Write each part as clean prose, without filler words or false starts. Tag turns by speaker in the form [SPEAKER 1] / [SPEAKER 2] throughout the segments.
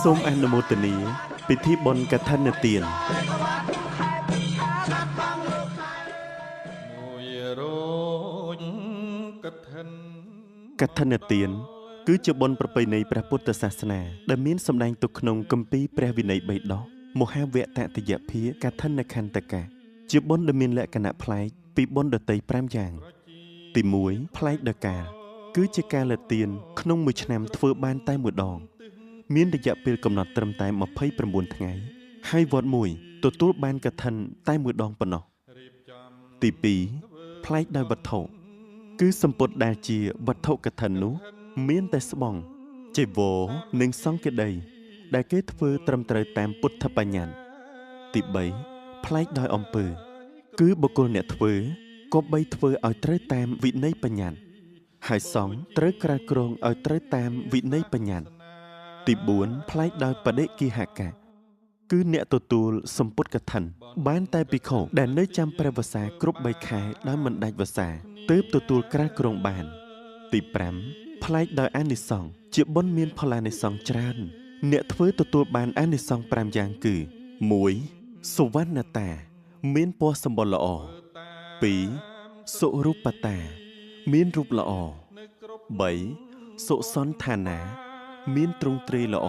[SPEAKER 1] សូមអនុមោទនាពិធីបុណ្យកឋិនទានកឋិនទានគឺជាបុណ្យប្រពៃណីព្រះពុទ្ធសាសនាដែលមានសម្ដែងទុកក្នុងគម្ពីរព្រះវិន័យបិដកមហាវតតិយភាកឋិនខន្តកៈជាបុណ្យដែលមានលក្ខណៈប្លែកពីបុណ្យដទៃ5យ៉ាងទី1ប្លែកដោយកាលគឺជាការលទានក្នុងមួយឆ្នាំធ្វើបានតែមួយដងមានរយៈពេលកំណត់ត្រឹមតែ29ថ្ងៃហើយវត្តមួយទទួលបានកឋិនតែមួយដងប៉ុណ្ណោះទី2ប្លែកដោយវត្ថុគឺសម្ពុតដែលជាវត្ថុកឋិននោះមានតែស្បង់ចីវរនិងសង្ឃដីដែលគេធ្វើត្រឹមត្រូវតាមពុទ្ធបញ្ញត្តិទី3ប្លែកដោយអំពើគឺបុគ្គលអ្នកធ្វើគប្បីធ្វើឲ្យត្រូវតាមវិន័យបញ្ញត្តិហើយសង្ឃត្រូវក្រាលគ្រងឲ្យត្រូវតាមវិន័យបញ្ញត្តិទី4ប្លែកដោយបដិគិហកៈគឺអ្នកទទួលសម្ពុតកឋិនបានតែភិក្ខុដែលនៅចាំព្រះវស្សាគ្រប់3ខែដោយមិនដាច់វស្សាទើបទទួលក្រាលគ្រងបានទី5ប្លែកដោយអានិសង្សជាបុណ្យមានផលានិសង្សច្រើនអ្នកធ្វើទទួលបានអានិសង្ស5យ៉ាងគឺ1សុវណ្ណតាមានពណ៌សម្បុរល្អ2សុរូបតាមានរូបល្អ3សុសន្តានាមានទ្រង់ទ្រាយល្អ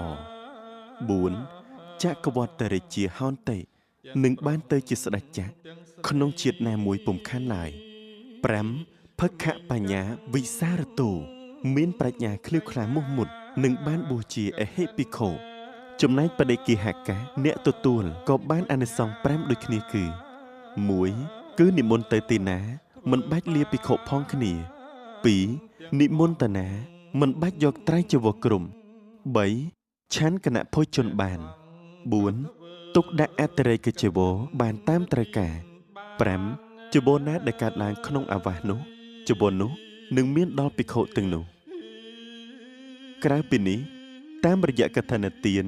[SPEAKER 1] 4ចក្រវត្តរាជាហោនតិនឹងបានទៅជាស្ដេចចក្រក្នុងជាតិណាមួយពុំខានឡើយ5ភក្ខបញ្ញាវិសារតោមានប្រាជ្ញាឃ្លាវខ្លាមោះមុតនឹងបានបួសជាអហិភិក្ខុចំណែកបដិគិហកៈអ្នកទទួលក៏បានអានិសង្ស5ដូចគ្នាគឺ1គឺនិមន្តទៅទីណាមិនបាច់លាភិក្ខុផងគ្នា2និមន្តណាមិនបាច់យកត្រៃចីវរក្រុម3ឆានគណៈភោជនបាន4ទុកដាក់អតិរេកចីវរបានតាមត្រូវការ5ចីវរណាដែលកើតឡើងក្នុងអាវាសនោះចីវរនោះនឹងមានដល់ភិក្ខុទាំងនោះក្រៅពីនេះតាមរយៈកឋិនទាន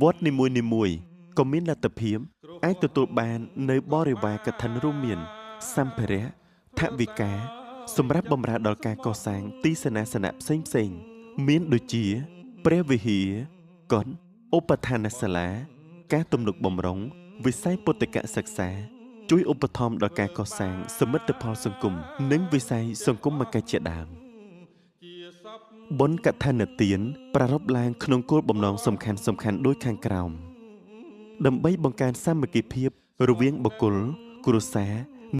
[SPEAKER 1] វត្តនីមួយៗក៏មានលទ្ធភាពអាចទទួលបាននៅបរិវារកឋិនរួមមានសម្ភារៈថវិកាសម្រាប់បម្រើដល់ការកសាងទីសេនាសនៈផ្សេងៗមានដូចជាព្រះវិហារកុដិឧបឋានសាលាការទំនុកបំរុងវិស័យពុទ្ធិកសិក្សាជួយឧបត្ថម្ភដល់ការកសាងសមិទ្ធផលសង្គមនិងវិស័យសង្គមកិច្ចជាដើមបុណ្យកឋិនទានប្រារព្ធឡើងក្នុងគោលបំណងសំខាន់ៗដូចខាងក្រោមដើម្បីបង្កើនសាមគ្គីភាពរវាងបុគ្គលគ្រួសារ